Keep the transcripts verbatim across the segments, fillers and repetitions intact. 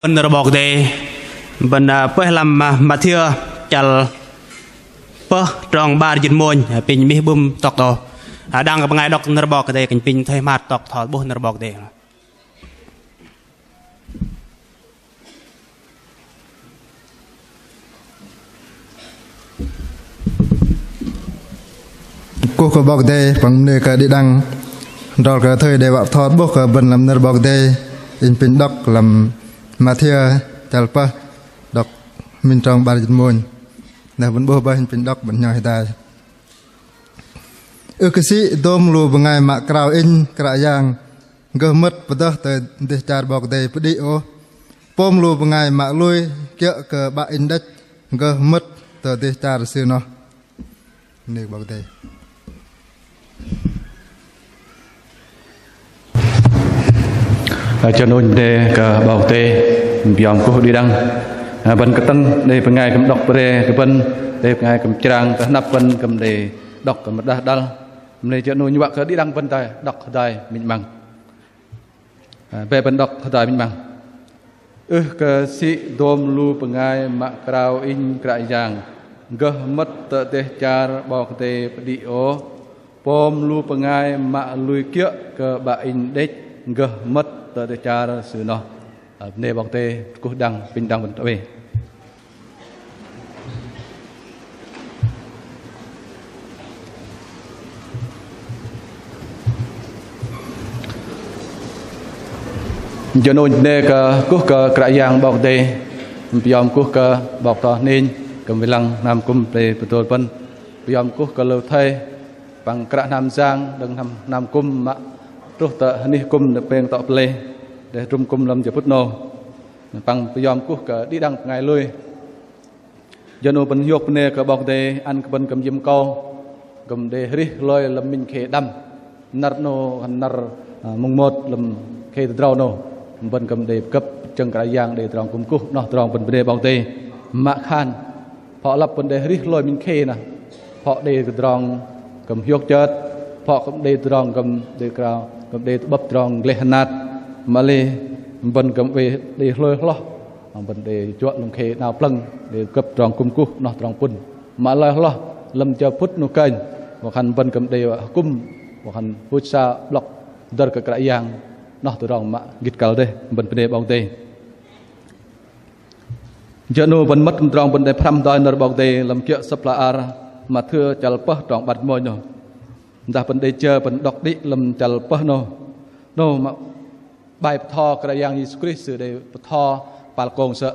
Nơ̆r 'Bok Kei-Dei bơ̆n, ơ, pơih lăm, ơ, Mathiơ chăl pơh trong 'bar jĭt mônh, ơ, apinh mih bưm tŏk ôh. Ơ, đang kơ bơngai đŏk nơ̆r 'Bok Kei-Dei, kơnh apinh thoi hmar tŏk bơtho 'bôh nơ̆r 'Bok Kei-Dei. Kuh kơ 'Bok Kei-Dei păng bơnê kơ đĭ đăng. Adrol kơ thoi đei wă bơtho 'bôh kơ bơ̆n lăm nơ̆r 'Bok Kei-Dei, inh apinh đŏk lăm Mathiơ chăl pơh, đŏk minh trong 'bar jĭt mônh. Dah bơ̆n 'bôh bơih, inh apinh đŏk bơ̆n hnhoi hơdai. Ưh kơ sĭ dôm lu bơngai mă krao Inh Kră Yang gơh mơ̆t pơdơh tơ dêh char 'Bok Kei-Dei pơđĭ ôh. Pôm lu bơngai mă lui kiơ̆ kơ 'Bă Inh đĕch gơh mơ̆t tơ dêh char Sư noh. Bơnê kơ 'Bok Kei-Dei. Ơ, jơnunh bơnê kơ 'Bok Kei-Dei, pơyom kuh đĭ đăng. Ơ, bơ̆n kơtơ̆ng đei bơngai kư̆m đŏk pre kơ bơ̆n, đei bơngai kư̆m chrang tơ hơnăp bơ̆n, kư̆m đei đŏk kư̆m rơđah đăl. Mă lei jơnunh wă kơ đĭ đăng bơ̆n tơ đŏk hơdai minh 'măng. Ơ, bĕ bơ̆n đŏk hơdai minh 'măng. Ưh kơ sĭ dôm lu bơngai mă krao Inh Kră Yang gơh mơ̆t tơ dêh char 'Bok Kei-Dei pơđĭ ôh. Pôm lu bơngai mă lui kiơ̆ kơ 'Bă Inh đĕch gơh mơ̆t tơ dêh char Sư noh. Ơ, bơnê 'Bok Kei-Dei. Kuh đĭ đăng, apinh đĭ đăng bơ̆n tơ oei. Jơnunh bơnê kơ kuh kơ Kră Yang 'Bok Kei-Dei, pơyom kuh kơ 'bok bơtho hninh kư̆m wei lăng hnam kŭm pơdôl bơ̆n, pơyom kuh kơ lu thây păng kră hnam yang đơ̆ng hnam, hnam kŭm mă truh tơ hơnih kŭm đơ̆ng pêng tŏ pơlei, đei hơdrŭm kŭm lăm jơ phŭt 'nâu. Păng pơyom kuh kơ đĭ đăng bơngai lui. Jơ̆ 'nâu bơ̆n hiôk bơnê kơ 'Bok Kei-Dei ăn kơ bơ̆n kư̆m jĭm akâu, kư̆m đei arih hloi lăm minh khei đăm. Năr 'nâu hăm năr, ơ, mùng một lăm khei tơdrâu 'nâu, bơ̆n kư̆m đei pơgơ̆p jơ̆ng Kră Yang đei tơdrong kŭm kuh, noh tơdrong bơ̆n bơnê 'Bok Kei-Dei. Mă khan, phŏ lăp bơ̆n đei arih hloi minh khei noh, phŏ đei tơdrong kư̆m hiôk chơt, phŏ kư̆m đei tơdrong kư̆m đei krao, kư̆m đei tơ'bơ̆p tơdrong gleh hơnat. Mă lei bơ̆n kư̆m oei đei hloi hloh, bơ̆n đei juă lăm khei 'nao plơ̆ng, đei pơgơ̆p tơdrong kŭm kuh, noh tơdrong pŭn. Mă lei hloh lăm jơ phŭt 'nu kơnh, wă khan bơ̆n kư̆m đei hơkŭm, wă khan huch sa 'blŏk dơ̆r kơ Kră Yang, noh tơdrong mă gĭt kăl dêh, bơ̆n bơnê 'Bok Kei-Dei. Jơ̆ 'nâu bơ̆n mơ̆t tơdrong bơ̆n đei pơhrăm hơdai nơ̆r 'Bok Kei-Dei lăm kiơ̆ Sơ̆p hla ar Mathiơ chăl pơh trong 'bar jĭt mônh 'nâu. Dah bơ̆n đei jơ bơ̆n đŏk đĭ lăm chăl pơh 'nâu. 'Nâu mă 'bai bơtho Kră Yang Yêsu Krist Sư đei bơtho pal kông sơ̆.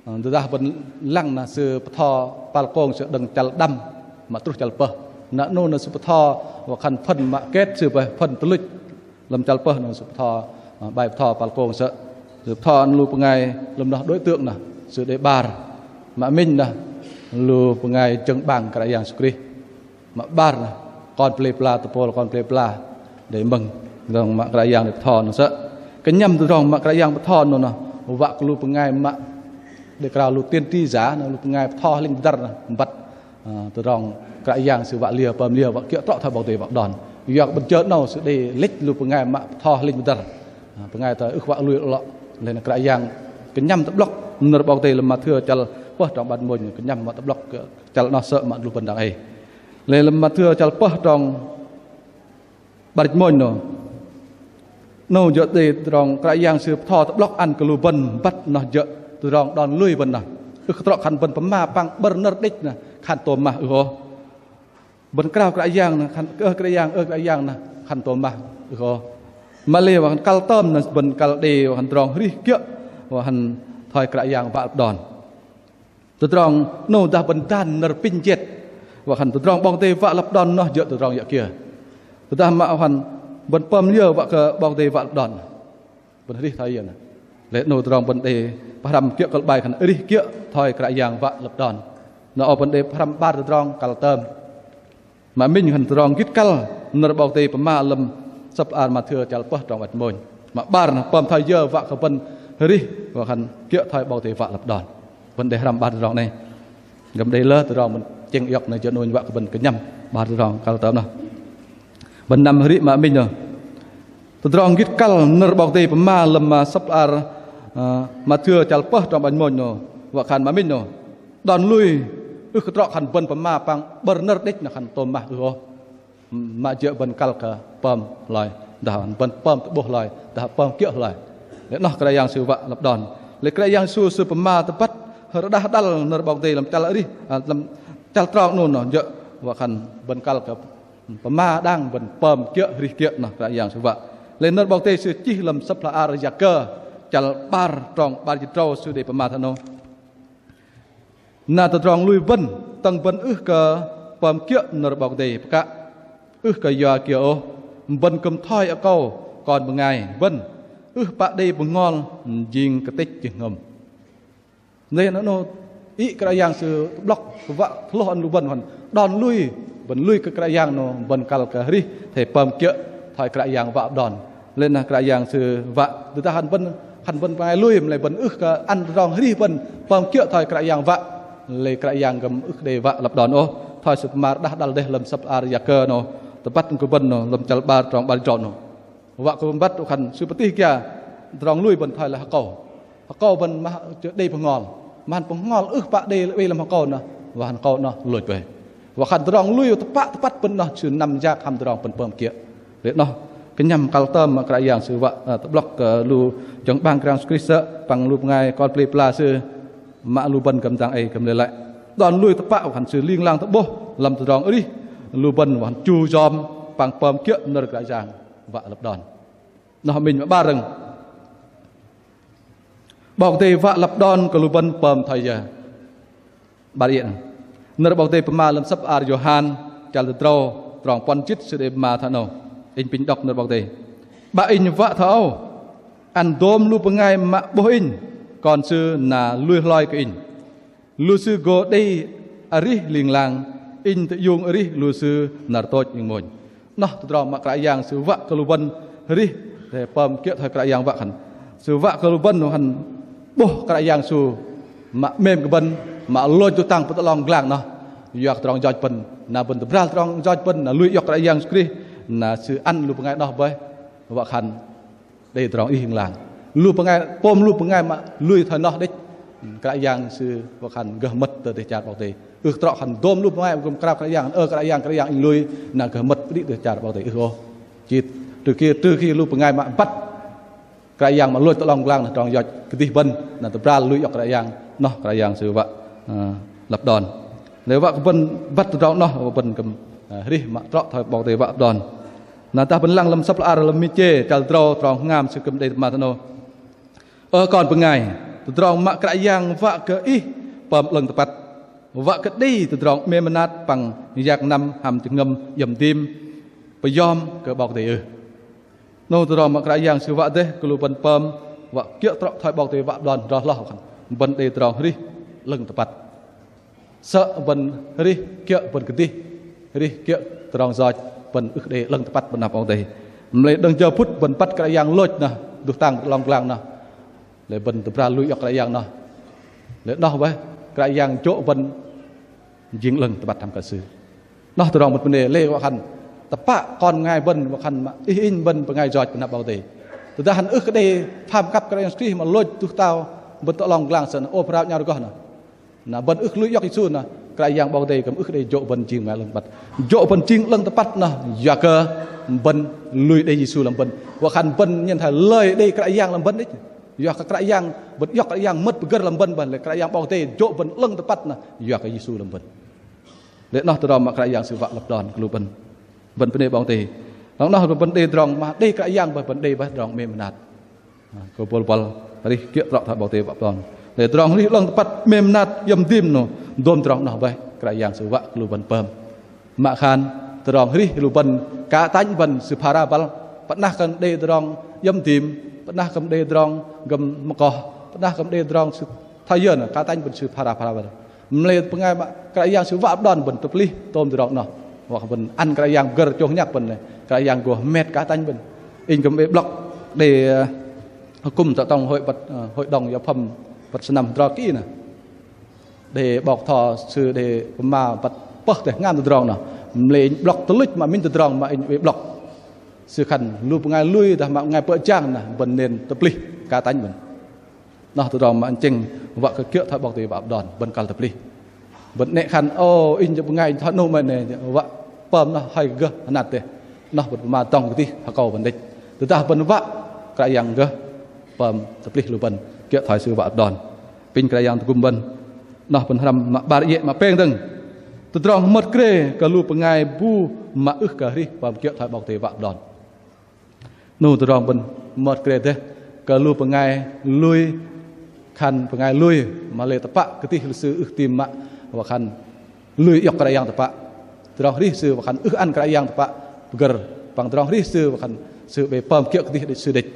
Ơ, tơdah bơ̆n lăng noh Sư bơtho pal kông sơ̆ đơ̆ng chăl đăm mă truh chăl pơh. Na 'nâu noh Sư bơtho wă khan phần mă ket Sư bơih phần tơluch. Lăm chăl pơh noh Sư bơtho, ơ, 'bai bơtho pal kông sơ̆. Sư bơtho ăn lu bơngai lăm noh đối tượng noh Sư đei 'bar. Mă minh noh lu bơngai jơ̆ng 'bang Kră Yang Yêsu Krist. Mă 'bar noh kon pơlei pơla, tơpôl kon pơlei pơla đei mơ̆ng tơdrong mă Kră Yang đei bơtho noh sơ̆. Kơnhăm tơdrong mă Kră Yang bơtho noh noh wă kơ lu bơngai mă đei krao lu tiên tri giả noh, lu bơngai bơtho hơlĕnh pơdăr noh băt, ơ, tơdrong Kră Yang Sư wă liơ pơm liơ, wă kiơ̆ trŏ thoi 'Bok Kei-Dei wă đon. Yua kơ bơ̆n jơ 'nâu Sư đei lĕch lu bơngai mă bơtho hơlĕnh pơdăr. Ơ, bơngai tơ ưh wă lui 'lŏ. Lei na Kră Yang kơnhăm tơ'blŏk nơ̆r 'Bok Kei-Dei lăm Mathiơ chăl pơh trong 'bar jĭt mônh, kơnhăm mă tơ'blŏk kơ chăl noh sơ̆ mă lu bơ̆n dang ei. Lei lăm Mathiơ chăl pơh trong 'bar jĭt mônh 'nâu. 'Nâu jơ̆ đei tơdrong Kră Yang Sư bơtho tơ'blŏk ăn kơ lu bơ̆n băt noh jơ̆ tơdrong đon lui bơ̆n noh. Ưh kơ trŏ khan bơ̆n pơma păng 'bơ̆r nơ̆r đĕch noh khan tôm mah ưh ôh. Bơ̆n krao Kră Yang noh khan, ơ Kră Yang, ơ Kră Yang noh khan tôm mah ưh ôh. Mă lei wă khan kăl tơm noh bơ̆n kăl đei wă khan tơdrong arih kiơ̆ wă khan thoi Kră Yang wă lăp đon. Tơdrong 'nâu dah bơ̆n dan nơ̆r apinh jet wă khan tơdrong 'Bok Kei-Dei wă lăp đon noh jơ̆ tơdrong yă kiơ. Tơdah mă wă khan bơ̆n pơm liơ wă kơ 'Bok Kei-Dei wă lăp đon. Bơ̆n arih thoi yơ noh. Lei 'nâu tơdrong bơ̆n đei pơhrăm kiơ̆ kăl 'bai khan arih kiơ̆ thoi Kră Yang wă lăp đon. Na âu bơ̆n đei pơhrăm 'bar tơdrong kăl tơm. Mă minh khan tơdrong gĭt kăl nơ̆r 'Bok Kei-Dei pơma lăm Sơ̆p hla ar Mathiơ chăl pơh trong 'bar jĭt mônh. Mă 'bar noh pơm thoi yơ wă kơ bơ̆n arih wă khan kiơ̆ thoi 'Bok Kei-Dei wă lăp đon. Bơ̆n đei pơhrăm 'bar tơdrong 'nâu. Kư̆m đei lơ tơdrong bơ̆n chĕng iŏk noh jơ̆ 'nâu wă kơ bơ̆n kơnhăm 'bar tơdrong kăl tơm noh. Bơ̆n năm arih mă minh noh. Tơdrong gĭt kăl nơ̆r 'Bok Kei-Dei pơma lăm, ơ, Sơ̆p hla ar Ơ, Mathiơ chăl pơh trong ƀañ mônh 'nâu, wă khan mă minh 'nâu. Đon lui ưh kơ trŏ khan bơ̆n pơma păng ƀơ̆r nơ̆r đĕch noh khan tôm mah ưh ôh. Mă jơ̆ bơ̆n kăl kơ pơm hloi, dah bơ̆n pơm tơ'bôh hloi, dah pơm kiơ̆ hloi. Lei noh Kră Yang Sư wă lăp đon. Lei Kră Yang Sư, Sư pơma tơbăt rơđah đăl nơ̆r 'Bok Kei-Dei lăm chăl arih, ơ, lăm chăl trong 'nâu noh jơ̆ wă khan bơ̆n kăl kơ pơma đang bơ̆n pơm kiơ̆ hrih kiơ̆ noh Kră Yang Sư wă. Lei nơ̆r 'Bok Kei-Dei Sư chih lăm sơ̆p hla ar Yakơ chăl 'bar trong 'bar jĭt tơdrâu Sư đei pơma thoi 'nâu. Na tơdrong lui bơ̆n, tơ̆ng bơ̆n ưh kơ pơm kiơ̆ nơ̆r 'Bok Kei-Dei pơkă, ưh kơ yua kiơ ôh, bơ̆n kư̆m thoi akâu kon bơngai bơ̆n ưh pă đei bơhngol jing kơtĕch jơhngơ̆m. Lei noh 'nâu, ih Kră Yang Sư tơ'blŏk wă tơ'blŏk ăn lu bơ̆n hăn đon lui, bơ̆n lui kơ Kră Yang 'nâu, bơ̆n kăl kơ hrih athei pơm kiơ̆ thoi Kră Yang wă đon. Lei na Kră Yang Sư wă, tơdah hăn bơ̆n, hăn bơ̆n bơngai lui, mă lei bơ̆n ưh kơ ăn tơdrong hrih bơ̆n pơm kiơ̆ thoi Kră Yang wă, lei Kră Yang kư̆m ưh đei wă lăp đon ôh. Thoi Sư pơma rơđah đăl dêh lăm sơ̆p hla ar Yakơ 'nâu, tơbăt kơ bơ̆n 'nâu, lăm chăl 'bar trong 'bar jĭt tơdrâu 'nâu. Wă kơ bơ̆n băt wă khan Sư pơtih kiơ, tơdrong lui bơ̆n thoi lei akâu. Akâu bơ̆n mă jơ̆ đei bơhngol. Mă hăn bơhngol ưh pă đei lăm akâu noh, wă hăn akâu noh lôch bơih. Wă khan tơdrong lui tơpă tơpăt bơ̆n noh sư năm yak hăm tơdrong bơ̆n pơm kiơ̆. Lei noh kơnhăm kăl tơm mă Kră Yang Sư wă, ơ, tơ'blŏk kơ lu jơ̆ng 'bang Kră Yang Yêsu Krist păng lu bơngai kon pơlei pơla Sư, mă lu bơ̆n kư̆m dang ei kư̆m lei lăi. Đon lui tơpă wă khan sư ling lang tơ'bôh lăm tơdrong arih lu bơ̆n wă khan chu yom păng pơm kiơ̆ nơ̆r Kră Yang wă lăp đon. Noh minh mă 'bar dơ̆ng. 'Bok Kei-Dei wă lăp đon kơ lu bơ̆n pơm thoi yơ. 'Bar iĕ. Nơ̆r 'Bok Kei-Dei pơma lăm sơ̆p hla ar Yôhan chăl tơdrâu trong puăn jĭt Sư đei pơma thoi 'nâu. Inh apinh đŏk nơ̆r 'Bok Kei-Dei. Bă Inh wă thoi âu, ăn dôm lu bơngai mă 'bôh Inh, Kon Sư na lui hloi kơ Inh. Lu sư gô đei arih ling lang, Inh tơiung arih lu sư năr tôch ling mônh. Noh tơdrong mă Kră Yang Sư wă kơ lu bơ̆n arih, athei pơm kiơ̆ thoi Kră Yang wă khan. Sư wă kơ lu bơ̆n hăn 'bôh Kră Yang Sư mă 'mêm kơ bơ̆n, mă lôch tŭ tăng pơ̆n tơ 'long pơglang noh. Yua kơ tơdrong yoch bơ̆n, na bơ̆n tơbral tơdrong yoch bơ̆n, na lui iŏk Kră Yang Yêsu Krist, na Sư ăn lu bơngai noh bơih wă khan đei tơdrong arih ling lang. Lu bơngai, pôm lu bơngai mă lui thoi noh đĕch, Kră Yang Sư wă khan gơh mơ̆t tơ dêh char 'Bok Kei-Dei. Ưh trŏ khan dôm lu bơngai kư̆m krao Kră Yang, ơ Kră Yang, Kră Yang inh lui, na gơh mơ̆t pơđĭ dêh char 'Bok Kei-Dei. Ưh ôh. Chĭt, trừ khi, trừ khi lu bơngai mă băt Kră Yang mă lôch tơ 'long pơglang noh, tơdrong yoch kơdih bơ̆n, na tơbral lui iŏk Kră Yang, noh Kră Yang Sư wă, ơ, lăp đon. Lei wă kơ bơ̆n băt tơdrong noh, bơ̆n kư̆m, ơ, arih mă trŏ thoi 'Bok Kei-Dei wă lăp đon. Na dah bơ̆n lăng lăm sơ̆p hla ar lăm Mĭt Jê, chăl tơdrâu trong hngam Sư kư̆m đei pơma thoi 'nâu. Ơ kon bơngai, tơdrong mă Kră Yang wă kơ ih pơm 'lơ̆ng tơpăt, wă kơ đei tơdrong 'mêm mơnat păng yak năm hăm jơhngơ̆m iĕm dim pơyom kơ 'Bok Kei-Dei ưh. 'Noh tơdrong mă Kră Yang Sư wă dêh kơ lu bơ̆n pơm, wă kiơ̆ trŏ thoi 'Bok Kei-Dei wă đon, rơh hloh khan bơ̆n đei tơdrong arih 'lơ̆ng tơpăt. Sơ̆ bơ̆n arih kiơ̆ bơ̆n kơdih, arih kiơ̆ tơdrong yoch bơ̆n ưh kơ đei 'lơ̆ng tơpăt bơ̆n năp 'Bok Kei-Dei. Mă lei đơ̆ng jơ phŭt bơ̆n băt Kră Yang lôch noh, tŭ tăng pơ̆n tơ 'long pơglang noh, lei bơ̆n tơbral lui iŏk Kră Yang noh, lei noh bơih Kră Yang jô̆ bơ̆n jing 'lơ̆ng tơpăt hăm kơ Sư. Noh tơdrong bơ̆n bơnê, lei wă khan tơpă kon bơngai bơ̆n wă khan mă ih inh bơ̆n bơngai yoch bơ̆n năp 'Bok Kei-Dei. Tơdah hăn ưh kơ đei pham kăp Kră Yang Yêsu Krist mă lôch tŭ tăng pơ̆n tơ 'long pơglang sơ̆ noh, ôp hrao 'nhao rơgoh noh, na bơ̆n ưh kơ lui iŏk Yêsu noh, Kră Yang 'Bok Kei-Dei kư̆m ưh kơ đei jô̆ bơ̆n jing bơngai 'lơ̆ng tơpăt. Jô̆ bơ̆n jing 'lơ̆ng tơpăt noh yua kơ bơ̆n lui đei Yêsu lăm bơ̆n. Wă khan bơ̆n nhen thoi lei đei Kră Yang lăm bơ̆n đĕch. Yua kơ Kră Yang, bơ̆n iŏk Kră Yang mơ̆t pơgơ̆r lăm bơ̆n bơih, lei Kră Yang 'Bok Kei-Dei jô̆ bơ̆n 'lơ̆ng tơpăt noh yua kơ Yêsu lăm bơ̆n. Lei noh tơdrong mă Kră Yang Sư wă lăp đon kơ lu bơ̆n. Bơ̆n bơnê 'Bok Kei-Dei. Lăng noh bơ̆n đei tơdrong mă đei Kră Yang bơih, bơ̆n đei bơih tơdrong 'mêm mơnat. Kơ bôl băl arih kiơ̆ trŏ thoi 'Bok Kei-Dei wă đon. Lei tơdrong arih 'lơ̆ng tơpăt 'mêm mơnat iĕm dim noh, dôm tơdrong noh bơih Kră Yang Sư wă kơ lu bơ̆n pơm. Mă khan tơdrong arih lu bơ̆n, kă tanh bơ̆n sư phara băl, pơnah kư̆m đei tơdrong iĕm dim, pơnah kư̆m đei tơdrong gơ̆m mơkoh, pơnah kư̆m đei tơdrong sư thoi yơ noh, kă tanh bơ̆n sư phara phara băl. Mă lei bơngai mă Kră Yang Sư wă lăp đon bơ̆n tơplih tôm tơdrong noh. Wă kơ bơ̆n ăn Kră Yang pơgơ̆r chông nhăk bơ̆n lei, Kră Yang gô hơmet kă tanh bơ̆n. Inh kư̆m bĕ blŏk đei, ơ, hơkŭm tơtŏng hội băt, ơ, hội đồng giáo phận băt sơnăm hơdrol kơ ih noh. Đei 'bok tho sư đei pơma băt pơh teh hngam tơdrong noh. Mă lei inh blŏk tơluch mă minh tơdrong mă inh bĕ blŏk. Sư khan lu bơngai lui dah mă bơngai pơjang noh bơ̆n nên tơplih kă tanh bơ̆n. Noh tơdrong mă inh chĕng wă kơ kiơ̆ thoi 'Bok Kei-Dei wă pơđon, bơ̆n kăl tơplih. Bơ̆n 'nĕ khan, ô, inh jơ̆ bơngai thoi 'nâu mơ̆n, wă pơm noh hơi gơh hơnat dêh. Noh bơ̆n pơma dŏng kơdih akâu bơ̆n đĕch. Tơdah bơ̆n wă Kră Yang gơh pơm tơplih lu bơ̆n kiơ̆ thoi Sư wă pơđon. Apinh Kră Yang tơgŭm bơ̆n. Noh bơ̆n hrăm mă 'bar iĕ mă pêng dơ̆ng. Tơdrong hơmơt krê kơ lu bơngai bu mă ưh kơ arih pơm kiơ̆ thoi 'Bok Kei-Dei wă pơđon. 'Nâu tơdrong bơ̆n hơmơt krê dêh kơ lu bơngai lui, khan bơngai lui mă lei tơpă kơdih lu sư ưh tim mă wă khan lui iŏk Kră Yang tơpă. Tơdrong arih sư wă khan ưh ăn Kră Yang tơpă pơgơ̆r, păng tơdrong arih sư wă khan sư bĕ pơm kiơ̆ kơdih đĕch sư đĕch.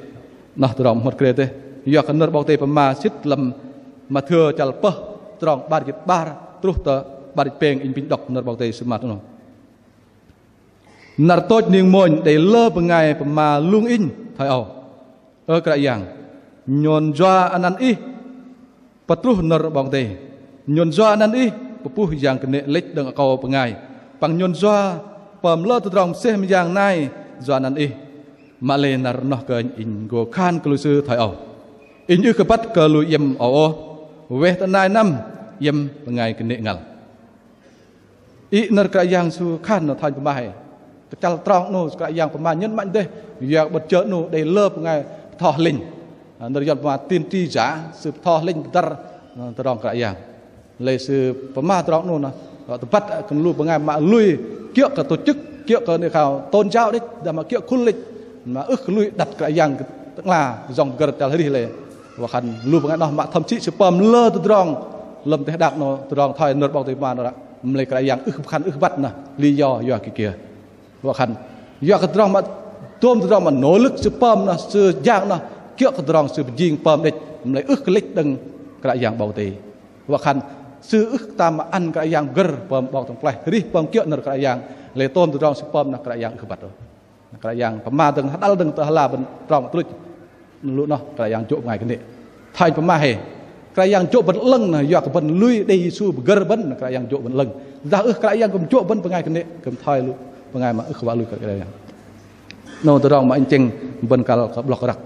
Noh tơdrong hơmơt krê dêh. Yua kơ nơ̆r 'Bok Kei-Dei pơma sĭt lăm Mathêu chăl pơh trong 'bar jĭt 'bar truh tơ 'bar jĭt pêng, inh apinh đŏk nơ̆r 'Bok Kei-Dei sư mă noh. Năr tôch ning mônh đei lơ bơngai pơma lung inh thoi âu: Ơ Kră Yang, nhôn yua anăn Ih pơtruh nơ̆r 'Bok Kei-Dei, nhôn yua anăn Ih pơpuh yang kơnê̆ lĕch đơ̆ng akâu bơngai, păng nhôn yua pơm lơ tơdrong mơsêh mơyang nai yua anăn Ih. Mă lei năr noh kơnh inh gô khan kơ lu sư thoi âu: Inh ưh kơ băt kơ lu iĕm âu ôh, weh tơ nai năm iĕm bơngai kơnê̆ ngăl. Ih, nơ̆r Kră Yang Sư khan noh thoi pơma hei. Kơchăl trong 'nâu Kră Yang pơma nhấn mạnh dêh, yua bơ̆t jơ 'nâu đei lơ bơngai bơtho hơlĕnh. Nơ̆r Yuăn pơma tiên tri giả, sư bơtho hơlĕnh pơdăr tơdrong Kră Yang. Lei sư pơma trong 'nâu noh, tơbăt kơ lu bơngai mă lui kiơ̆ kơ tổ chức, kiơ̆ kơ nơ̆r khao tôn giáo đĕch, dah mă kiơ̆ khul đĕch, mă ưh kơ lui đăt Kră Yang tơ'ngla, yŏng pơgơ̆r chăl arih lei. Wă khan lu bơngai noh mă thậm chí sư pơm lơ tơdrong lăm teh đak 'nâu, tơdrong thoi nơ̆r 'Bok Kei-Dei pơma noh ră, mă lei Kră Yang ưh khan ưh băt noh, lý do yua kơ kiơ. Wă khan yua kơ tơdrong mă dôm tơdrong mă nỗ lực sư pơm noh, sư jang noh, kiơ̆ kơ tơdrong sư pơjing pơm đĕch, mă lei ưh kơ lĕch đơ̆ng Kră Yang 'Bok Kei-Dei. Wă khan sư ưh tam mă ăn Kră Yang pơgơ̆r pơm 'bok tơm klaih, arih pơm kiơ̆ nơ̆r Kră Yang, lei tôm tơdrong sư pơm noh Kră Yang ưh băt ôh. Kră Yang pơma dơ̆ng hơđăl dơ̆ng tơ ala bơ̆n trong tuch. Lu noh Kră Yang jô̆ bơngai kơnê̆. Thoi pơma hei. Kră Yang jô̆ bơ̆n 'lơ̆ng noh, yua kơ bơ̆n lui đei Yêsu pơgơ̆r bơ̆n, Kră Yang jô̆ bơ̆n 'lơ̆ng. Dah ưh Kră Yang kư̆m jô̆ bơ̆n bơngai kơnê̆, kư̆m thoi lu bơngai mă ưh kơ wă lui kơ Kră Yang. 'Nâu tơdrong mă inh chĕng bơ̆n kăl kơ 'blŏk răk.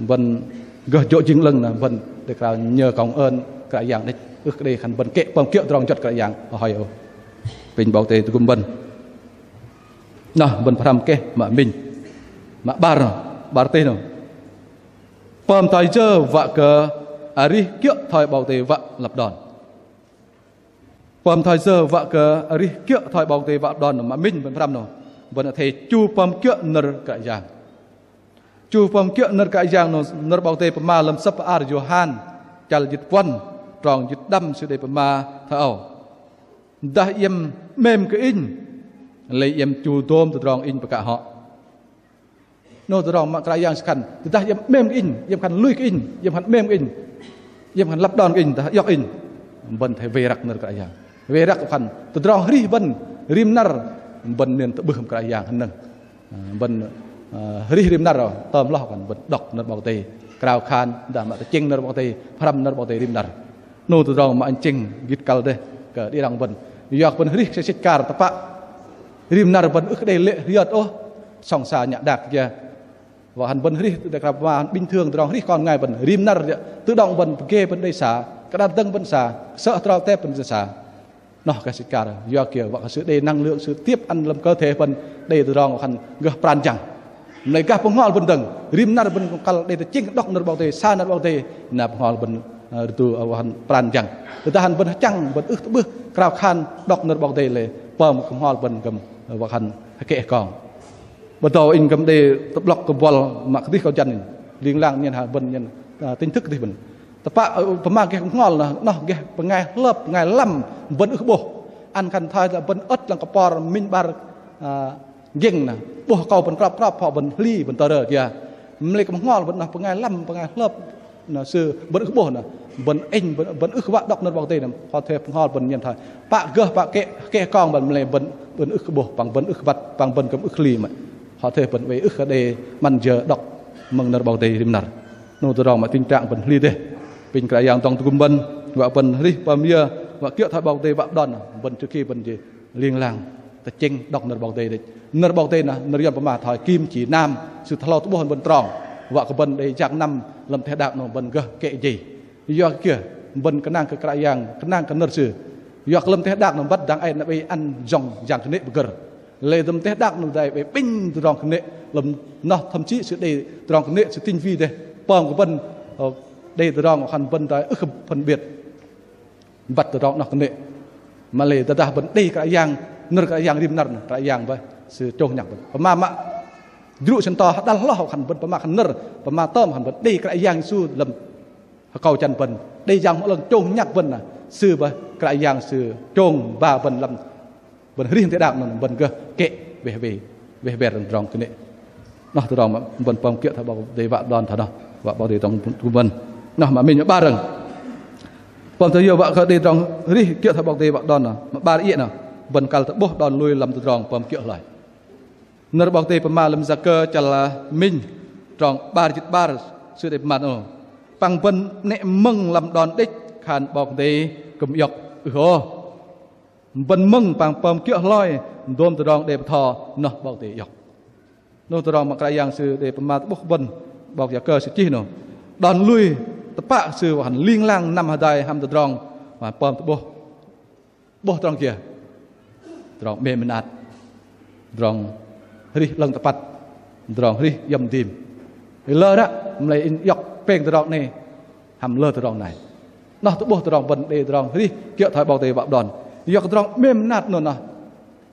Bơ̆n gơh jô̆ jing 'lơ̆ng noh, bơ̆n đei krao nhờ kơ ơn Kră Yang đĕch, ưh kơ đei khan bơ̆n kĕ pơm kiơ̆ tơdrong juăt Kră Yang hoi ôh. Apinh 'Bok Kei-Dei tơgŭm bơ̆n. Noh, bơ̆n pơhrăm keh mă minh. Mă 'bar, 'bar tih noh. Pơm thoi yơ wă kơ arih kiơ̆ thoi 'Bok Kei-Dei wă lăp đon. Pơm thoi yơ wă kơ arih kiơ̆ thoi 'Bok Kei-Dei wă lăp đon, mă minh bơ̆n pơhrăm noh. Bơ̆n athei chu pơm kiơ̆ nơ̆r Kră Yang. Chu pơm kiơ̆ nơ̆r Kră Yang noh, nơ̆r 'Bok Kei-Dei pơma lăm sơ̆p hla ar Yôhan, chăl jĭt puăn, trong jĭt đăm sư đei pơma thoi âu: Dah iĕm 'mêm kơ Inh, lei iĕm chu dôm tơdrong Inh pơkă hŏ. 'Nâu tơdrong mă Kră Yang Sư khan, tơdah iĕm 'mêm kơ Inh, iĕm khan lui kơ Inh, iĕm khan 'mêm kơ Inh, iĕm khan lăp đon kơ Inh, dah iŏk Inh. Bơ̆n athei wei răk nơ̆r Kră Yang. Wei răk khan, tơdrong arih bơ̆n rim năr, bơ̆n nên tơ'bưh hăm Kră Yang hơnơ̆ng. Ơ, bơ̆n, ơ, arih rim năr, tơm hloh khan bơ̆n đŏk nơ̆r 'Bok Kei-Dei, krao khan, dah mă tơchĕng nơ̆r 'Bok Kei-Dei, pơhrăm nơ̆r 'Bok Kei-Dei rim năr. 'Nâu tơdrong mă inh chĕng gĭt kăl dêh kơ đĭ đăng bơ̆n. Yua kơ bơ̆n arih sĕch sĕch kar tơpă. Rim năr bơ̆n ưh kơ đei lê̆ rơyơt ôh, sŏng sa nhă đak kiơ. Wă khan bơ̆n arih tơ đe krao pơma bình thường tơdrong arih kon bơngai bơ̆n rim năr, tự động bơ̆n pơgê bơ̆n đei sa, kơdăr dơ̆ng bơ̆n sa, sơ̆ hơdrol tep bơ̆n sa. Noh kơ sĕch kar, yua kiơ wă kơ sư đei năng lượng, sư tiếp ăn lăm cơ thể bơ̆n đei tơdrong wă khan gơh pran jăng. Mă lei gah bơhngol bơ̆n dơ̆ng, rim năr bơ̆n kăl đei tơchĕng đŏk nơ̆r 'Bok Kei-Dei, sa nơ̆r 'Bok Kei-Dei, na bơhngol bơ̆n, ơ, rơdu, ơ, wă khan pran jăng. Tơdah bơ̆n hơchăng, bơ̆n ưh tơ'bưh krao khan đŏk nơ̆r 'Bok Kei-Dei lei, pơm kơ bơhngol bơ̆n kư̆m, ơ, wă khan hơkĕ hơkong. Bơdâu inh kư̆m đei tơ'blŏk kơ buăl mă kơdih kơ jăn inh. Ling lang nhen hă bơ̆n nhen, ơ, tỉnh thức kơdih bơ̆n. Tơpă, ơ, pơma gah bơhngol noh, noh gah bơngai hlơp, bơngai lăm, bơ̆n ưh 'bôh. Ăn khan thoi bơ̆n ơ̆t lăng kơ por minh 'bar, ơ, gĕng noh. 'Bôh akâu bơ̆n krăp krăp, hŏ bơ̆n hli, bơ̆n tơrơ kiơ. Mă lei kơ bơhngol bơ̆n noh bơngai lăm, bơngai hlơp. Noh sư bơ̆n ưh 'bôh noh, bơ̆n inh, bơ̆n, bơ̆n ưh wă đŏk nơ̆r 'Bok Kei-Dei noh, hŏ thoi bơhngol bơ̆n nhen thoi. Pă gơh pă kĕ, kĕ kong bơ̆n mă lei bơ̆n, bơ̆n ưh 'bôh, păng bơ̆n ưh băt, păng bơ̆n kư̆m ưh hli mă. Hŏ thoi bơ̆n oei ưh kơ đei 'măn jơ đŏk mơ̆ng nơ̆r 'Bok Kei-Dei rim năr. 'Nâu tơdrong mă tình trạng bơ̆n hli dêh. Apinh Kră Yang dŏng tơgŭm bơ̆n, wă bơ̆n arih pơm yơ, wă kiơ̆ thoi 'Bok Kei-Dei wă đon, bơ̆n chu ki bơ̆n jei ling lang tơchĕng đŏk nơ̆r 'Bok Kei-Dei đĕch. Nơ̆r 'Bok Kei-Dei noh, nơ̆r Yuăn pơma thoi kim chỉ nam, sư tơhlâu tơ'bôh bơ̆n trong, wă kơ bơ̆n đei jang năm lăm teh đak noh bơ̆n gơh kĕ jei. Yua kơ kiơ? Bơ̆n gơnang kơ Kră Yang, gơnang kơ nơ̆r Sư. Yua kơ lăm teh đak noh băt dang ei na bĕ ăn jơ̆ng jang kơnê̆ pơgơ̆r. Lei lăm teh đak noh dang ei bĕ pinh tơdrong kơnê̆, lăm noh thậm chí sư đei tơdrong kơnê̆ sư tinh vi dêh. Pơm kơ bơ̆n, ơ, đei tơdrong khan bơ̆n dang ei ưh kơ phân biệt băt tơdrong noh kơnê̆. Mă lei tơdah bơ̆n đei Kră Yang, nơ̆r Kră Yang rim năr noh, Kră Yang bơih Sư chông nhăk bơ̆n. Pơma mă jrŭ sơ̆n to hơđăl hloh khan bơ̆n pơma khan nơ̆r, pơma tơm khan bơ̆n đei Kră Yang Yêsu lăm hơkâu jăn bơ̆n, đei Yang Bơhngol 'Lơ̆ng chông nhăk bơ̆n na, Sư bơih Kră Yang Sư chông ba bơ̆n lăm bơ̆n hrih teh đak noh, bơ̆n gơh kĕ weh weh, weh wer tơdrong kơnê̆. Noh tơdrong mă bơ̆n pơm kiơ̆ thoi 'Bok Kei-Dei wă đon thoi noh, wă 'Bok Kei-Dei tơgŭm bơ̆n. Noh mă minh mă 'bar dơ̆ng. Pơm thoi yơ wă kơ đei tơdrong hrih kiơ̆ thoi 'Bok Kei-Dei wă đon noh, mă 'bar iĕ noh, bơ̆n kăl tơ'bôh đon lui lăm tơdrong pơm kiơ̆ hloi. Nơ̆r 'Bok Kei-Dei pơma lăm Yakơ chăl minh trong 'bar jĭt 'bar sư đei pơma noh: Păng bơ̆n 'nĕ mơ̆ng lăm đon đĕch khan 'Bok Kei-Dei kư̆m iŏk, ưh ôh. Bơ̆n mơ̆ng păng pơm kiơ̆ hloi dôm tơdrong đei bơtho noh 'Bok Kei-Dei iŏk. Noh tơdrong mă Kră Yang Sư đei pơma tơ'bôh bơ̆n, 'bok Yakơ sư chih noh. Đon lui tơpă sư wă khan ling lang năm hơdai hăm tơdrong mă pơm tơ'bôh. 'Bôh tơdrong kiơ? Tơdrong 'mêm mơnat, tơdrong hrih 'lơ̆ng tơpăt, tơdrong hrih iĕm dim. Lơ ră mă lei inh iŏk pêng tơdrong 'nei hăm lơ tơdrong nai. Noh tơ'bôh tơdrong bơ̆n đei tơdrong hrih kiơ̆ thoi 'Bok Kei-Dei wă đon. Yua kơ tơdrong 'mêm mơnat noh noh.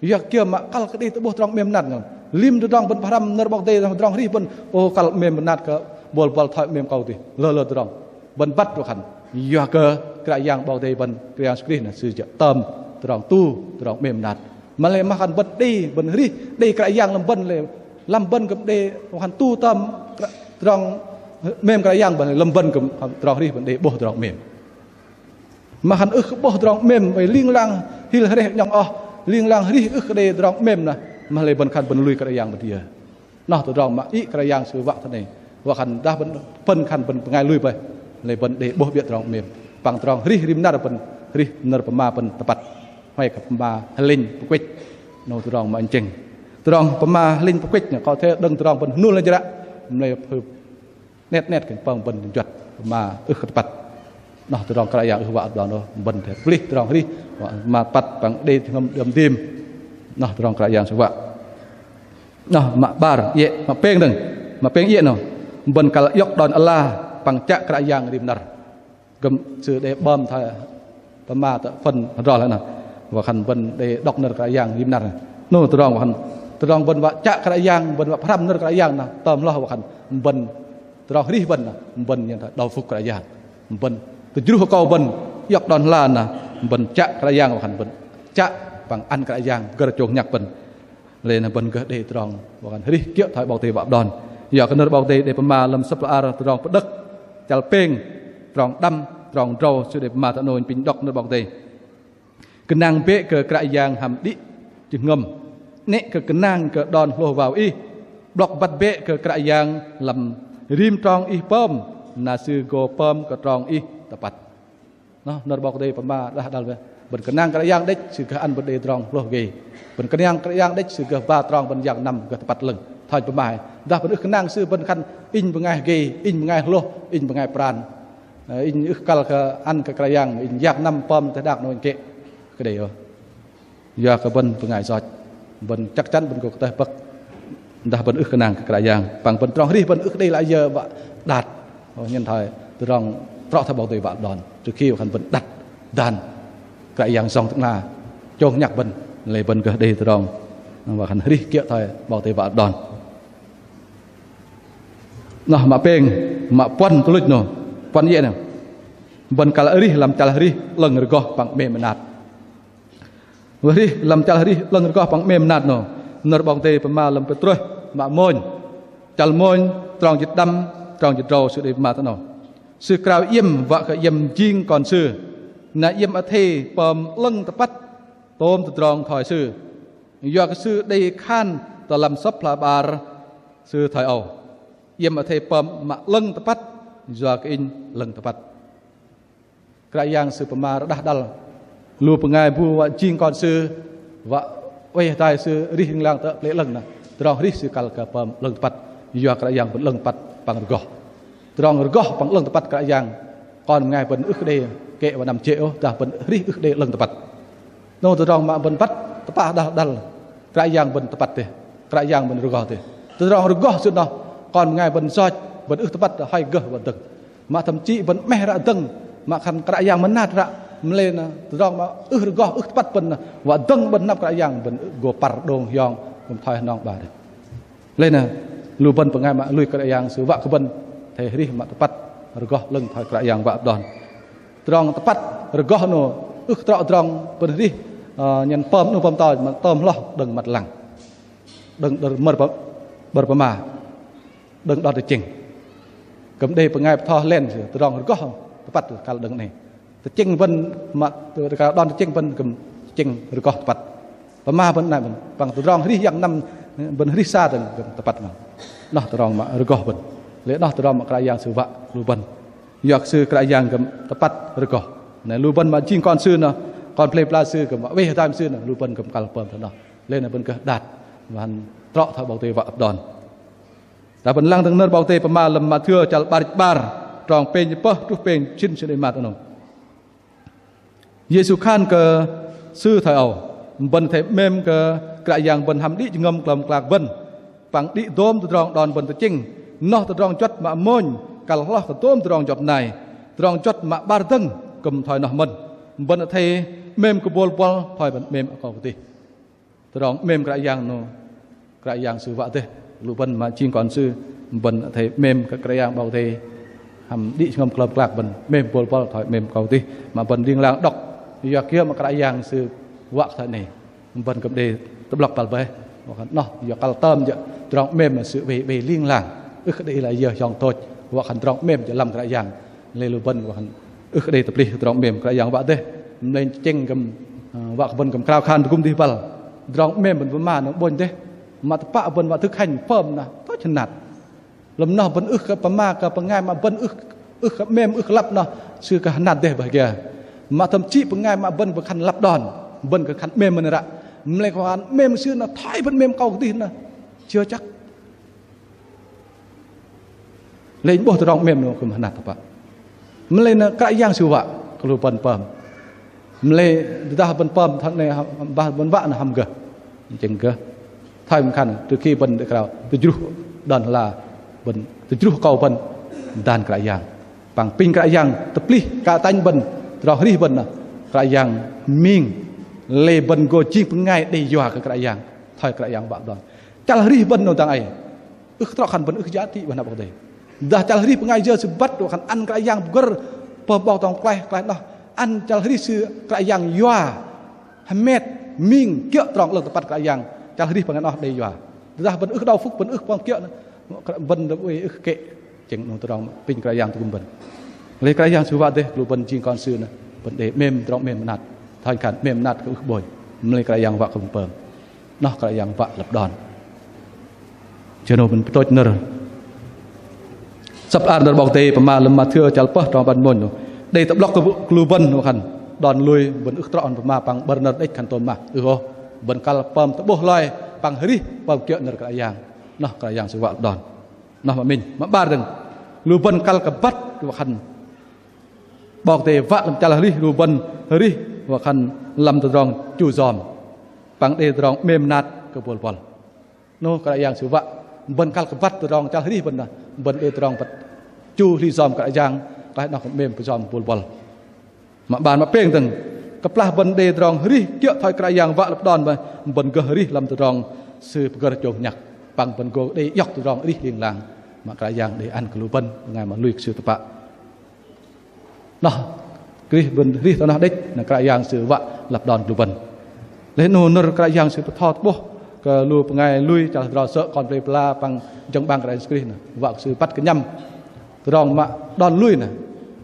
Yua kơ kiơ mă kăl kơ đei tơ'bôh tơdrong 'mêm mơnat noh. Lim tơdrong bơ̆n pơhrăm nơ̆r 'Bok Kei-Dei, tơdrong hrih bơ̆n, ô, kăl 'mêm mơnat kơ bôl băl thoi 'mêm kâu dih. Lơ lơ tơdrong. Bơ̆n băt wă khan. Yua kơ Kră Yang 'Bok Kei-Dei bơ̆n, Kră Yang Yêsu Krist noh Sư jơ̆ tơm tơdrong tu, tơdrong 'mêm mơnat. Mă lei mă khan bơ̆n đei, bơ̆n hrih, đei Kră Yang lăm bơ̆n lei, lăm bơ̆n kư̆m đei wă khan tu tơm tơdrong 'mêm Kră Yang bơ̆n, lăm bơ̆n kư̆m tơdrong hrih bơ̆n đei 'bôh tơdrong 'mêm. Mă khan ưh kơ 'bôh tơdrong 'mêm, bơih ling lang hil hreh 'nhŏng oh, ling lang hrih ưh kơ đei tơdrong 'mêm noh, mă lei bơ̆n khan bơ̆n lui Kră Yang bơ̆n yơ. Noh tơdrong mă iĕ Kră Yang Sư wă thoi noh. Wă khan dah bơ̆n, bơ̆n khan bơ̆n bơngai lui bơih, lei bơ̆n đei 'bôh biă tơdrong 'mêm. Păng tơdrong hrih rim năr bơ̆n hrih nơ̆r pơma bơ̆n tơpăt. Hoei kơ pơma hơlĕnh pơkuĕch. Noh tơdrong mă inh chĕng. Tơdrong pơma hơlĕnh pơkuĕch noh, kơ thê đơ̆ng tơdrong bơ̆n hnul lăm jră, mă lei 'net 'net kơ pơm bơ̆n juăt pơma ưh kơ tơpăt. Noh tơdrong Kră Yang ưh wă đon noh, bơ̆n thê pơlih tơdrong hrih, wă pơma tơpăt păng đei jơhngơ̆m đơ̆m dim. Noh tơdrong Kră Yang Sư wă. Noh mă 'bar iĕ, mă pêng dơ̆ng, mă pêng iĕ noh. Bơ̆n kăl iŏk đon ala păng chă Kră Yang rim năr. Kư̆m sư đei 'bơm thoi pơma tơ phần hơdrol noh. Wă khan bơ̆n đei đŏk nơ̆r Kră Yang rim năr. Noh tơdrong wă khan, tơdrong bơ̆n wă chă Kră Yang, bơ̆n wă pơhrăm nơ̆r Kră Yang noh, tơm hloh wă khan bơ̆n tơdrong hrih bơ̆n noh, bơ̆n nhen thoi đầu phục Kră Yang. Bơ̆n tơjruh akâu bơ̆n iŏk đon hla noh, bơ̆n chă Kră Yang wă khan bơ̆n chă păng ăn Kră Yang pơgơ̆r chông nhăk bơ̆n. Lei noh bơ̆n gơh đei tơdrong wă khan hrih kiơ̆ thoi 'Bok Kei-Dei wă đon. Yua kơ nơ̆r 'Bok Kei-Dei đei pơma lăm sơ̆p hla bơar Tơdrong Pơđơ̆k chăl pêng trong đăm trong drâu sư đei pơma thoi noh, inh apinh đŏk nơ̆r 'Bok Kei-Dei. Gơnang bĕ kơ Kră Yang hăm đĭ jơhngơ̆m. 'Nĕ kơ gơnang kơ đon hlôh wao ih. 'Blŏk băt bĕ kơ Kră Yang lăm rim trong ih pơm, na Sư gô pơm kơ trong ih tơpăt. Noh, nơ̆r 'Bok Kei-Dei pơma rơđah hơđăl bơih. Bơ̆n gơnang Kră Yang đĕch, Sư gơh ăn bơ̆n đei tơdrong hlôh gei. Bơ̆n gơnang Kră Yang đĕch, Sư gơh ba trong bơ̆n yak năm gơh tơpăt 'lơ̆ng. Thoi pơma, dah bơ̆n ưh gơnang Sư, bơ̆n khan inh bơngai hơgei, inh bơngai hlôh, inh bơngai pran. Ơ, inh ưh kăl kơ ăn kơ Kră Yang, inh yak năm pơm teh đak noh inh kĕ. Kơ đei ôh. Yua kơ bơ̆n bơngai yoch, bơ̆n chăk chăn bơ̆n gô kơtơh pơ̆k. Dah bơ̆n ưh kơnang kơ Kră Yang, păng bơ̆n trong hrih bơ̆n ưh kơ đei lăi yơ wă đat. Ơ, nhen thoi tơdrong trŏ thoi 'Bok Kei-Dei wă đon. Tơdrong kiơ wă khan bơ̆n đăt dan Kră Yang Yang Tơ'ngla chông nhăk bơ̆n, lei bơ̆n gơh đei tơdrong wă khan hrih kiơ̆ thoi 'Bok Kei-Dei wă đon. Noh, mă pêng, mă puăn tuch luch noh, puăn iĕ noh. Bơ̆n kăl arih lăm chăl arih 'lơ̆ng rơgoh păng 'mêm mơnat. Wă arih lăm chăl arih 'lơ̆ng rơgoh păng 'mêm mơnat noh. Nơ̆r 'Bok Kei-Dei pơma lăm Pêtrôs mă mônh, chăl mônh, trong jĭt đăm, trong jĭt drâu sư đei pơma thoi noh. Sư krao iĕm wă kơ iĕm jing kon sư, na iĕm athei pơm 'lơ̆ng tơpăt tôm tơdrong thoi sư. Yua kơ sư đei khan tơ lăm sơ̆p hla bơar sư thoi âu: Iĕm athei pơm mă 'lơ̆ng tơpăt, yua kơ inh 'lơ̆ng tơpăt. Kră Yang Sư pơma rơđah hơđăl lu bơngai bu wă jing kon Sư, wă oei hơdai Sư arih ling lang tơ pơlei 'lơ̆ng noh. Tơdrong arih sư kăl kơ pơm 'lơ̆ng tơpăt, yua Kră Yang bơ̆n 'lơ̆ng tơpăt păng rơgoh. Tơdrong rơgoh păng 'lơ̆ng tơpăt Kră Yang Kon bơngai bơ̆n ưh kơ đei kĕ wă năm jê̆ ôh, dah bơ̆n hrih ưh kơ đei 'lơ̆ng tơpăt. Noh tơdrong mă bơ̆n băt tơpă dah đăl Kră Yang bơ̆n tơpăt dêh, Kră Yang bơ̆n rơgoh dêh. Tơdrong rơgoh sư noh, kon bơngai bơ̆n yoch, bơ̆n ưh tơpăt hơi gơh wă dơ̆ng. Mă thậm chí bơ̆n 'meh ră dơ̆ng, mă khan Kră Yang mơnat ră, mă lei na tơdrong mă ưh rơgoh ưh tơpăt bơ̆n na wă dơ̆ng bơ̆n hơnăp Kră Yang, bơ̆n gô păr đơ̆ng hiong, bơ̆n thoi hnong 'bar dêh. Lei na lu bơ̆n bơngai mă lui Kră Yang sư wă kơ bơ̆n athei hrih mă tơpăt rơgoh 'lơ̆ng thoi Kră Yang wă đon. Tơdrong tơpăt rơgoh 'nâu ưh kơ trŏ tơdrong bơ̆n hrih, ơ, nhen pơm 'nâu pơm tơ, mă tơm hloh đơ̆ng măt lăng. Đơ̆ng đơ̆r mơ̆r pơ-, bơ̆r pơma. Đơ̆ng đon tơchĕng. Kư̆m đei bơngai bơtho hơlen sư, tơdrong rơgoh tơpăt kăl đơ̆ng 'nâu. Tơchĕng bơ̆n mă, tơ-, tơ-, đon tơchĕng bơ̆n kư̆m tơchĕng rơgoh tơpăt. Pơma bơ̆n 'nâu bơ̆n, păng tơdrong hrih yang năm bơ̆n hrih sa dơ̆ng kư̆m tơpăt 'nâu. Noh tơdrong mă rơgoh bơ̆n. Lei noh tơdrong mă Kră Yang sư wă lu bơ̆n. Yua kơ sư Kră Yang kư̆m tơpăt rơgoh. Na lu bơ̆n mă jing kon sư noh, kon pơlei pơla sư kư̆m wă wei hơdai sư noh, lu bơ̆n kư̆m kăl pơm thoi noh. Lei na bơ̆n gơh đat, mă hăm trŏ thoi 'Bok Kei-Dei wă đon. Dah bơ̆n lăng dơ̆ng nơ̆r 'Bok Kei-Dei pơma lăm Mathiơ chăl 'bar jĭt 'bar, trong pêng jĭt pơh truh pêng jĭt sĭn, sư đei mă tơ 'nâu. Yêsu khan kơ sư thoi âu: Bơ̆n athei 'mêm kơ Kră Yang bơ̆n hăm đĭ jơhngơ̆m klơm klak bơ̆n, păng đĭ dôm tơdrong đon bơ̆n tơchĕng. Noh tơdrong juăt mă mônh kăl hloh kơ dôm tơdrong juăt nai. Tơdrong juăt mă 'bar dơ̆ng kư̆m thoi noh mơ̆n. Bơ̆n athei 'mêm kơ bôl buăl thoi bơ̆n 'mêm akâu kơdih. Tơdrong 'mêm Kră Yang 'nâu, Kră Yang sư wă dêh. Lu bơ̆n mă jing kon sư, bơ̆n athei 'mêm kơ Kră Yang 'Bok Kei-Dei hăm đĭ jơhngơ̆m klơm klak bơ̆n, 'mêm bôl buăl thoi 'mêm akâu kơdih. Mă bơ̆n ling lang đŏk, yua kiơ mă Kră Yang sư wă thoi 'nâu, bơ̆n kư̆m đei tơ'blŏk băl bơih. Wă khan noh, yua kăl tơm jơ̆ tơdrong 'mêm mă sư wei wei ling lang. Ưh kơ đei layơ hiong tôch, wă khan tơdrong 'mêm jơ̆ lăm Kră Yang. Lei lu bơ̆n wă khan ưh kơ đei tơplih tơdrong 'mêm Kră Yang wă dêh. Mă lei tơchĕng kư̆m, ơ, wă kơ bơ̆n kư̆m krao khan tơgŭm dih băl. Tơdrong 'mêm bơ̆n pơma noh 'bônh dêh. Mă tơpă bơ̆n wă thực hành pơm noh tôch hơnat. Lăm noh bơ̆n ưh kơ pơma kơ bơngai mă bơ̆n ưh, ưh kơ 'mêm ưh kơ lăp noh sư kơ hơnat dêh bơih kiơ. Mă thậm chí bơngai mă bơ̆n wă khan lăp đon, bơ̆n kơ khan 'mêm mơ̆n ră. Mă lei kơ khan 'mêm sư noh thoi bơ̆n 'mêm akâu kơdih noh chưa chắc. Lei 'bôh tơdrong 'mêm noh kư̆m hơnat tơpă. Mă lei na Kră Yang sư wă kơ lu bơ̆n pơm. Mă lei tơdah bơ̆n pơm thoi 'nâu, hăm, bah bơ̆n wă noh hăm gơh. Tơchĕng gơh. Thoi mă khan, tơ khi bơ̆n đei krao tơjruh đon hơla, bơ̆n tơjruh akâu bơ̆n dan Kră Yang. Păng apinh Kră Yang tơplih kơ tanh bơ̆n, tơdrong hrih bơ̆n noh Kră Yang ming. Lei bơ̆n gô jing bơngai đei yua kơ Kră Yang, thoi Kră Yang wă đon. Chăl hrih bơ̆n noh dang ei ưh trŏ khan bơ̆n ưh giá trị bơ̆n hơnăp 'Bok Kei-Dei. Dah chăl hrih bơngai yơ sư băt wă khan ăn Kră Yang pơgơ̆r pơm 'Bok tơdrong klaih, klaih noh ăn chăl hrih sư Kră Yang yua hơmet ming kiơ̆ trong 'lơ̆ng tơpăt Kră Yang, chăl hrih bơngai noh đei yua. Dah bơ̆n ưh đơ̆ng phŭk, bơ̆n ưh pơm kiơ̆ noh, bơ̆n đei ưh kĕ. Tơchĕng 'nâu tơdrong apinh Kră Yang tơgŭm bơ̆n. Lei Kră Yang sư wă dêh, lu bơ̆n jing kon sư noh bơ̆n đei 'mêm tơdrong 'mêm mơnat. Thoi khan 'mêm mơnat kơ ưh 'bônh. Mă lei Kră Yang wă kơ bơ̆n pơm. Noh Kră Yang wă lăp đon. Jơ 'nâu bơ̆n pơtôch nơ̆r. Sơ̆p ar nơ̆r 'Bok Kei-Dei pơma lăm Mathiơ chăl pơh trong 'bar jĭt mônh noh. Đei tơ'blŏk kơ lu bơ̆n noh khan đon lui bơ̆n ưh trŏ ăn pơma păng 'bơ̆r nơ̆r đĕch khan tôm mă. Ưh ôh, bơ̆n kăl pơm tơ'bôh hloi păng hrih pơm kiơ̆ nơ̆r Kră Yang. Noh Kră Yang sư wă đon. Noh mă minh, mă 'bar dơ̆ng. Lu bơ̆n kăl kơ băt wă khan 'Bok Kei-Dei wă lăm chăl hrih lu bơ̆n hrih wă khan lăm tơdrong chu yom. Păng đei tơdrong 'mêm mơnat kơ bôl buăl. 'Nâu Kră Yang sư wă bơ̆n kăl kơ băt tơdrong chăl hrih bơ̆n noh, bơ̆n đei tơdrong băt chu hli yom Kră Yang, klaih noh kơ 'mêm pơyom bôl buăl. Mă 'bar, mă pêng dơ̆ng, kơplah bơ̆n đei tơdrong hrih kiơ̆ thoi Kră Yang wă lăp đon bơih, bơ̆n gơh hrih lăm tơdrong sư pơgơ̆r chông nhăk. Păng bơ̆n gô đei iŏk tơdrong arih ling lang mă Kră Yang đei ăn kơ lu bơ̆n, bơngai mă lui kơ sư tơpă. Noh, hrih bơ̆n hrih tơ noh đĕch, na Kră Yang sư wă lăp đon lu bơ̆n. Lei 'nâu nơ̆r Kră Yang sư bơtho tơ'bôh kơ lu bơngai lui chăl hơdrol sơ̆, kon pơlei pơla păng jơ̆ng 'bang Kră Yang sư Krist noh, wă kơ sư băt kơnhăm tơdrong mă đon lui noh,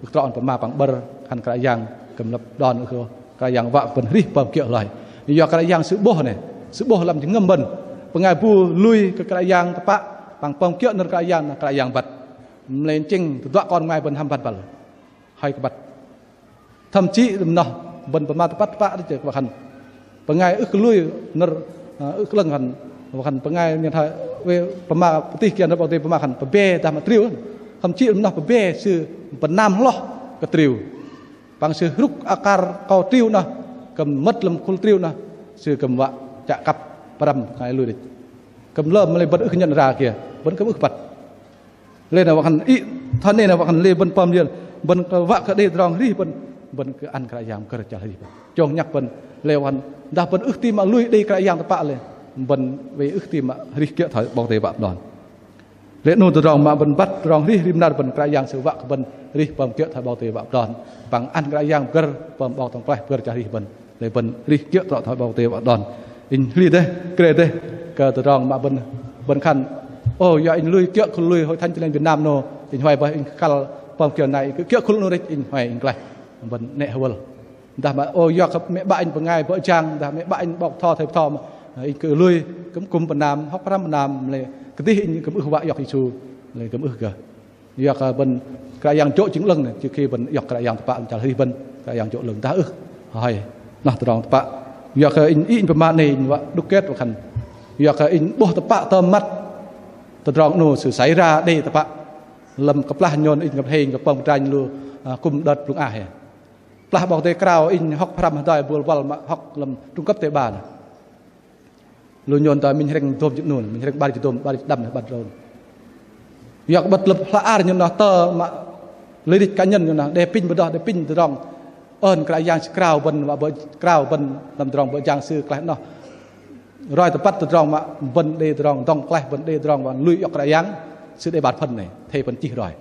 ưh trŏ ăn pơma păng 'bơ̆r khan Kră Yang kư̆m lăp đon ưh kơ, Kră Yang wă bơ̆n hrih pơm kiơ̆ hloi. Yua Kră Yang sư 'bôh noh, sư 'bôh lăm jơhngơ̆m bơ̆n. Bơngai bu lui kơ Kră Yang tơpă păng pơm kiơ̆ nơ̆r Kră Yang noh Kră Yang băt. Mă lei tơchĕng tơduă kon bơngai bơ̆n hăm băt băl hơi kơ băt. Thậm chí lăm noh bơ̆n pơma tơpă tơpă đĕch wă khan bơngai ưh kơ lui nơ̆r, ơ, ưh kơ 'lơ̆ng khan, wă khan bơngai nhen thoi wei pơma pơtih kiơ nơ̆r 'Bok Kei-Dei pơma khan pơbe dah mă triu. Thậm chí lăm noh pơbe sư pơnam hloh kơ triu. Păng sư hrŭk akar kâu triu noh, kư̆m mơ̆t lăm khul triu noh, sư kư̆m wă chă kăp pơrăm bơngai lui đĕch. Kư̆m lơ mă lei bơ̆n ưh kơ nhận ra kiơ, bơ̆n kư̆m ưh kơ băt. Lei na wă khan ih, thoi noh na wă khan lei bơ̆n pơm liơ, bơ̆n kơ wă kơ đei tơdrong arih bơ̆n, bơ̆n kơ ăn Kră Yang pơgơ̆r chăl arih bơ̆n. Chông nhăk bơ̆n, lei wă khan dah bơ̆n ưh ti mă lui đei Kră Yang tơpă lei, bơ̆n wei ưh ti mă arih kiơ̆ thoi 'Bok Kei-Dei wă đon. Lei 'nu tơdrong mă bơ̆n băt tơdrong arih rim năr bơ̆n, Kră Yang Sư wă kơ bơ̆n arih pơm kiơ̆ thoi 'Bok Kei-Dei wă đon. Păng ăn Kră Yang pơgơ̆r, pơm 'Bok Dŏng Pơklaih pơgơ̆r chăl arih bơ̆n. Lei bơ̆n arih kiơ̆ trŏ thoi 'Bok Kei-Dei wă đon. Inh hli dêh, krê dêh kơ tơdrong mă bơ̆n, bơ̆n khan ô yua inh lui kiơ̆ khul lui Hội Thánh Tin Lành Việt Nam 'nô, inh hoei bơih, inh kăl pơm kiơ nai kiơ̆ khul 'nu đĕch, inh hoei inh klaih. Bơ̆n 'nĕ hơwơl. Dah mă ô yua kơ mĕ 'bă inh bơngai bơ̆ jang, dah mĕ 'bă inh 'bok bơtho thầy bơtho mă inh kư̆m lui, kư̆m kư̆m pơnam, hŏk pơhrăm pơnam, lei kơdih inh kư̆m ưh wă iŏk Yêsu, lei kư̆m ưh gơh. Yua kơ bơ̆n Kră Yang jô̆ jing 'lơ̆ng noh, chư ki bơ̆n iŏk Kră Yang tơpă lăm chăl arih bơ̆n, Kră Yang jô̆ 'lơ̆ng, dah ưh, hơhoi. Noh tơdrong tơpă. Yua kơ inh, inh pơma 'nei inh wă đúc kết wă khan, yua kơ inh 'bôh tơpă tơm măt tơdrong 'nu sư xảy ra đei tơpă lăm kơplah nhôn inh kơplah inh kơ pơm kơdranh lu, ơ, kư̆m đơ̆t blŭng a hei. Kơplah 'Bok Kei-Dei krao inh hŏk pơhrăm hơdai buăl buăl mă hŏk lăm trung cấp tơ 'ba noh. Lu nhôn tơ minh hrĕng dôm jĭt 'nu, minh hrĕng 'bar jĭt dôm, 'bar jĭt đăm, 'bar jĭt đơ̆ng. Yua kơ 'bơ̆t lơ̆p hla ar nhôn noh tơ mă lý lịch cá nhân nhôn noh, đe apinh bơdoh, đe apinh tơdrong ơn Kră Yang Sư krao bơ̆n, wă bơ̆n krao bơ̆n lăm tơdrong bơ̆ jang Sư klaih noh. Roi tơbăt tơdrong mă bơ̆n đei tơdrong dŏng klaih, bơ̆n đei tơdrong wă lui iŏk Kră Yang, Sư đei 'bar phần 'nei, athei bơ̆n chih roi.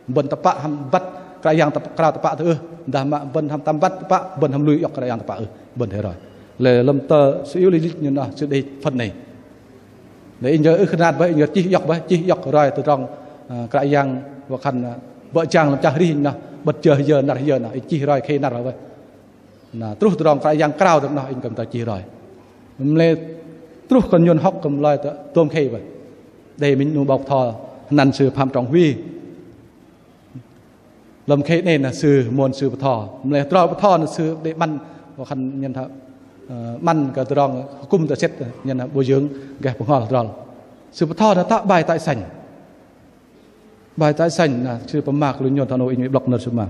Bơ̆n tơpă hăm băt Kră Yang tơpă, krao tơpă tơ ưh, dah mă bơ̆n hăm tam băt tơpă, bơ̆n hăm lui iŏk Kră Yang tơpă ưh, bơ̆n athei roi. Lei lăm tơ Sư iâu lý lịch nhôn noh, Sư đei phần 'nei. Lei inh ưh kơ nat bơih, inh chih iŏk bơih, chih iŏk roi tơdrong, ơ, Kră Yang wă khan, ơ, bơ̆ jang lăm chăl arih inh noh, 'bơ̆t jơ hơyơ, năr hơyơ noh, inh chih roi khei năr bơih. Na truh tơdrong Kră Yang krao tơ noh, inh kư̆m tơ chih roi. Mă lei truh kơ nhôn hŏk kư̆m loi tơ dôm khei bơih. Đei minh 'nu 'bok bơtho, hơnăn sư Phạm Trọng Huy. Lăm khei 'nei na sư, môn sư bơtho. Mă lei tơdrong bơtho na sư đei 'măn, wă khan nhôn thoi, ơ, 'măn kơ tơdrong akŭm tơ sĕt, nhôn thoi bồi dưỡng gah bơhngol hơdrol. Sư bơtho na tơ bài Tại Sảnh. Bài Tại Sảnh na sư pơma kơ lu nhôn thoi 'nô, inh wei blŏk nơ̆r sư pơma.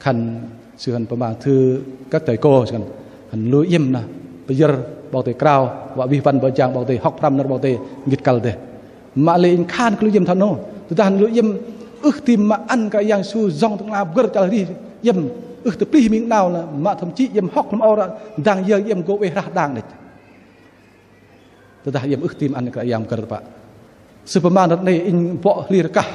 Khan sư khan pơma thưa các thầy cô, sư khan, khan lu iĕm na pơyơ̆r 'Bok Kei-Dei krao, wă wih wăn bơ̆ jang 'Bok Kei-Dei, hŏk pơhrăm nơ̆r 'Bok Kei-Dei, gĭt kăl dêh. Mă lei inh khan kơ lu iĕm thoi 'nô, tơdah lu iĕm ưh ti mă ăn Kră Yang Yêsu Yang Tơ'ngla pơgơ̆r chăl arih iĕm, ưh tơplih ming 'nao na, mă thậm chí iĕm hŏk lăm âu ră dang yơ iĕm gô oei hrah đang đĕch. Tơdah iĕm ưh ti mă ăn Kră Yang pơgơ̆r tơpă. Sư pơma nơ̆r 'nei inh bŏ hli rơkah.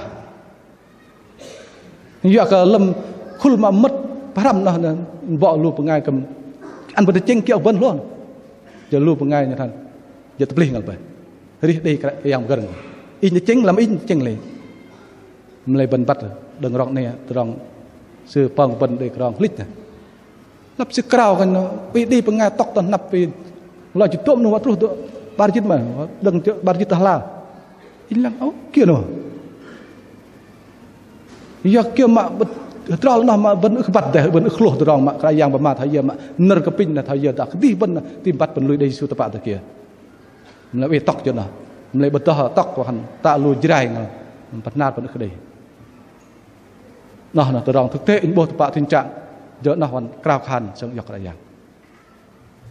Yua kơ lăm khul mă mơ̆t pơhrăm noh na bŏ lu bơngai kư̆m ăn bơ̆n tơchĕng kiơ̆ bơ̆n hlon. Jơ̆ lu bơngai nhôn than jơ̆ tơplih ngăl bơih. Arih đei Kră Yang pơgơ̆r. Inh tơchĕng lăm inh tơchĕng lei. Mă lei bơ̆n băt đơ̆ng rŏng 'nei tơdrong sư pơm bơ̆n đei tơdrong hlĭch na. Lăp sư krao khan, ơ, oei đei bơngai tŏk tơ hnăp oei loi jĭt tôm 'nu wă truh tơ 'bar jĭt mă, đơ̆ng 'bar jĭt tơ hla. Inh lăng, ơ, kiơ 'nô. Yua kiơ mă bơ̆t hơdrol noh mă bơ̆n ưh kơ băt dêh, bơ̆n ưh kơ hlôh tơdrong mă Kră Yang pơma thoi yơ mă nơ̆r kơpinh na thoi yơ dah kơdih bơ̆n na tim băt bơ̆n lui đei Yêsu tơpă tơ kiơ. Mă lei oei tŏk jơ noh. Mă lei bơ̆t tŏk, tŏk wă khan tă lu Jrai ngăl, pơhnar bơ̆n ưh kơ đei. Noh na tơdrong thực tế inh 'bôh tơpă tình trạng jơ noh wă krao khan sơng iŏk Kră Yang.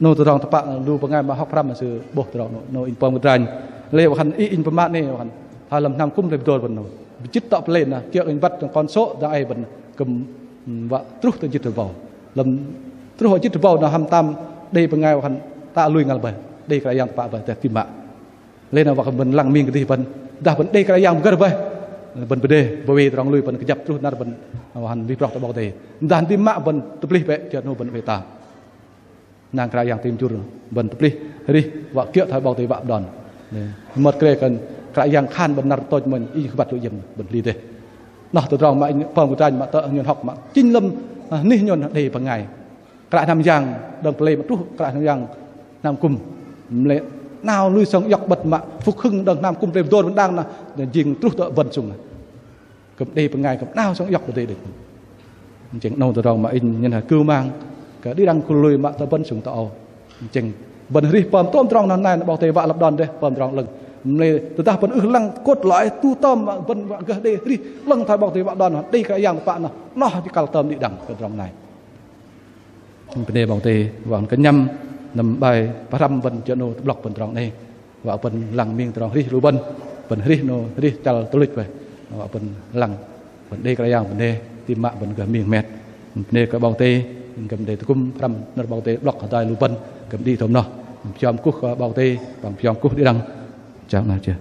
'Nô tơdrong tơpă lu bơngai mă hŏk pơhrăm sư 'bôh tơdrong 'nô, 'nô inh pơm kơdranh. Lei wă khan inh pơma 'nei wă khan thoi lăm hnam kŭm plei Bơdôr bơ̆n 'nô. Bơjĭt tŏ pơlei na kiơ̆ inh băt tơ̆ng kon sô̆ dang ei bơ̆n kư̆m wă truh tơ jĭt rơbâu. Lăm truh wă jĭt rơbâu na hăm tam đei bơngai wă khan tă lui ngăl bơih, đei Kră Yang tơpă bơih, teh ti mă. Lei na wă kơ bơ̆n lăng ming kơdih bơ̆n, dah bơ̆n đei Kră Yang pơgơ̆r bơih, bơ̆n pơdêh, bơwei tơdrong lui bơ̆n kơjăp truh năr bơ̆n wă khan wih brŏk tơ 'Bok Kei-Dei. Dah ti mă bơ̆n tơplih bĕ, jơ 'nô bơ̆n oei tam. Nang Kră Yang tơm jur bơ̆n tơplih, arih wă kiơ̆ thoi 'Bok Kei-Dei wă đon. Mơ̆t krê kơ Kră Yang khan bơ̆n năr tôch mơ̆n, inh kơ băt lu iĕm bơ̆n hli dêh. Noh tơdrong mă inh pơm kơdranh mă tơ nhôn hŏk mă chĭnh lăm, ơ, anih nhôn đei bơngai. Kră hnam yang đơ̆ng pơlei mă truh kră hnam yang hnam kŭm. Mă lei 'nao lui sơng iŏk 'bơ̆t mă phục hưng đơ̆ng hnam kŭm plei Bơdôr bơ̆n đang na, jing truh tơ bơ̆n sŭng na. Kư̆m đei bơngai kư̆m 'nao sơng iŏk bơ̆n đei đĕch. Tơchĕng 'nâu tơdrong mă inh nhôn hơkư̆m mang kơ đĭ đăng khul lui mă tơ bơ̆n sŭng tơ âu. Tơchĕng bơ̆n arih pơm tôm tơdrong noh nai na 'Bok Kei-Dei wă lăp đon dêh, pơm tơdrong 'lơ̆ng. Mă lei tơdah bơ̆n ưh lăng kơ̆t loi tu tơm bơ̆n wă gơh đei hrih 'lơ̆ng thoi 'Bok Kei-Dei wă đon, đei Kră Yang tơpă noh, noh jơ̆ kăl tơm đĭ đăng kơ tơdrong nai. Bơnê 'Bok Kei-Dei, wă kơ năm năm bai pơhrăm bơ̆n jơ 'nâu tơ'blŏk bơ̆n tơdrong 'nâu. Wă bơ̆n lăng ming tơdrong hrih lu bơ̆n, bơ̆n hrih 'nâu hrih chăl tuch luch bơih. Wă bơ̆n lăng bơ̆n đei Kră Yang bơnê, tih mă bơ̆n gơh ming hơmet. Bơnê kơ 'Bok Kei-Dei, kŭm đei tơgŭm pơhrăm nơ̆r 'Bok Kei-Dei tơ'blŏk hơdai lu bơ̆n, kŭm đĭ tôm noh. Pơjam kuh kơ 'Bok Kei-Dei, pơjam kuh đĭ đăng. Chang na chơ.